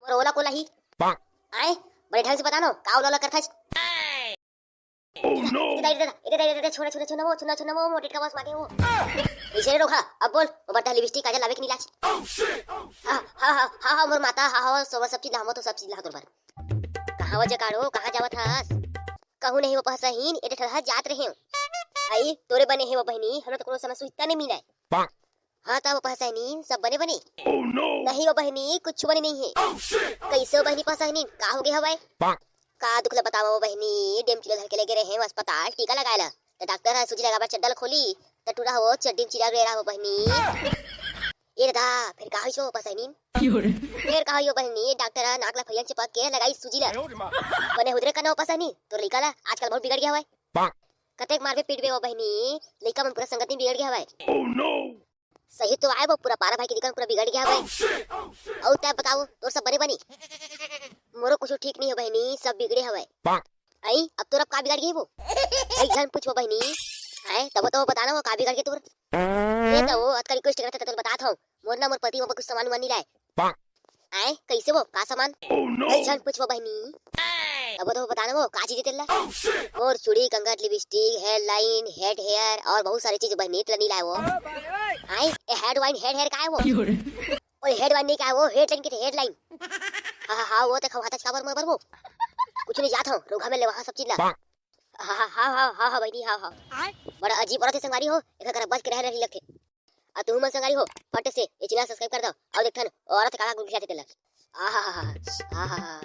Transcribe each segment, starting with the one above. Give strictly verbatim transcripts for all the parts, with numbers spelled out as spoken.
रोला कोला ही। आए, बड़े ढंग से बता ना, का ओला ओला करथस? Oh no! इधर, इधर, इधर, इधर, इधर, छोड़, छोड़, छोड़, वो, छोड़, छोड़, वो, मोटे का बस मागे वो। इसे रे रोखा, अब बोल, वो बट्टा लिपस्टिक, काजल लावे कि नहीं लाच? हाँ, हाँ, हाँ, हाँ, हाँ, मोर माता, हाँ, हाँ, सब, सब चीज ला, हम तो सब चीज ला तोर बर। कहाँ वजह काढ़ो, कहाँ जावत हस? कहूँ नहीं वो पहसा हीन, एडे ठलहा जात रहे। आई, तोरे बने हे वो बहनी, हमरा तो कोनो समय सुइता नहीं मिला है। हाँ, त वो पहसा हीन, सब बने बने। Oh no! नहीं वो बहनी, कुछ बने नहीं है। Oh shit! कैसे वो बहनी पहसा हीन, का हो गया हवाए? का दुख ल बतावा वो बहनी, डेमची ल धर के लेगे रहे अस्पताल टीका लगाए ला। त डॉक्टर ह सूजी लगाबर चड्डा ल खोली, त टूरा हो चड्डी म चिरा गे रहा वो बहनी। ए दादा, फिर का होइस वो पसैनी? फिर का होइस वो बहनी, डॉक्टर ह नाक ल फैयन चिपक के लगाई सूजी ल। बने हुदरे कना वो पसैनी, तोर लइका ल आजकल बहुत बिगड़ गया हवय। कतेक मारबे पीटबे वो बहनी, लइका मन पूरा संगति बिगड़ गया हवय। Oh no! सही तो आए वो पूरा पारा भाई के दिखन पूरा बिगड़ गया हवय। अउ तै बताओ, तोर सब बने बनी? मोरो कुछ ठीक नहीं हो बहनी, सब बिगड़े हवय। आई, अब तोर अब का बिगड़ गई वो? आई, झन पूछबो बहनी। आए, तब तो बता ना वो का बिगड़ गई तोर। ये तो वो अतका रिक्वेस्ट करत हे, तो बतात हूँ। मोर ना, मोर पति मोर कुछ सामान वामान नहीं लाए। आए, कैसे वो? का सामान? Oh no! आई, झन पूछबो बहनी। तब तो बता ना वो का चीज हे तेला। मोर चूड़ी, कंगन, lipstick, hair line, head hair और बहुत सारी चीज बहनी तेला नहीं लाए वो। आए, ए हेड वाइन, हेड हेयर का है वो? ओए, हेड वाइन नहीं का है वो, हेडलाइन के थे, हेडलाइन। हाँ, हाँ, हाँ, वो ते खवाता छाबर मोर बर वो। कुछ नहीं जात हो, रोघा में ले वहाँ सब चीज ला। हाँ, हाँ, हाँ, हाँ, हाँ, हाँ, बहनी, हाँ, हाँ। बड़ा अजीब औरत है संगवारी हो, एक अगर बच के रह रही लगथे। आ तुम मन संगवारी हो, फट से ये चैनल सब्सक्राइब कर दो। और देख थन औरत का गुण खिलाते तेला। आहा, आहा,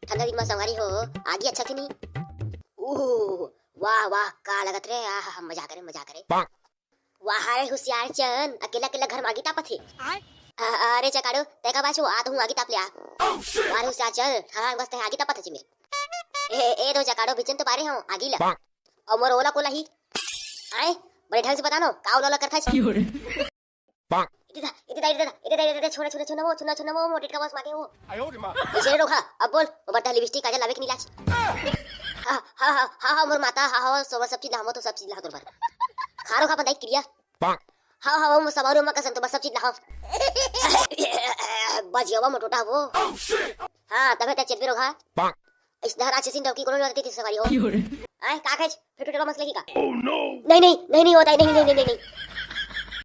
ठंडा दिन में संगवारी हो, आगी अच्छा थे नहीं। ओह, वाह, वाह, का लगत रे, आहा, मजा करे, मजा करे। वाह रे हुसियार चन, अकेला अकेला घर में आगी तापत हे। अरे चकाड़ो, तै का बाचो, आ तो हूँ आगी ताप ले आ। वाह रे हुसियार चन, हाँ, बस तै आगी तापत हे जी मेरे। ए, ए दो चकाड़ो, बिचन तो बारे हूँ आगी ला। और मोर ओला कोला ही। आए, बड़े ढंग से बता नो, का ओला ओला करथा जी? इधर, इधर, इधर, इधर, इधर, छोड़ा, छोड़ा, छोड़ा, वो, छोड़ा, छोड़ा, वो, मोटे का बस मागे वो। इसे रोखा, अब बोल, वो बट्टा लिपस्टिक काजल लावे कि नहीं लाच? हाँ, हाँ, हाँ, हाँ, हाँ, मोर माता, हाँ, हाँ, सब, सब चीज ला, हम तो सब चीज ला तोर बर। खा रोखा अपन दाई क्रिया। हाँ, हाँ, वो समारोह में कसम तो बस सब चीज ला, हाँ। बच गया वो मोटोटा वो। हाँ, तबे ते चेत भी रोखा। इस धरा अच्छे सिंह डौकी कोनो नहीं होती थी सवारी हो। आए, का खाइछ? फिर टूटेला मसले की का? Oh no! नहीं, नहीं, नहीं, नहीं होता है, नहीं, नहीं, नहीं, नहीं, नहीं।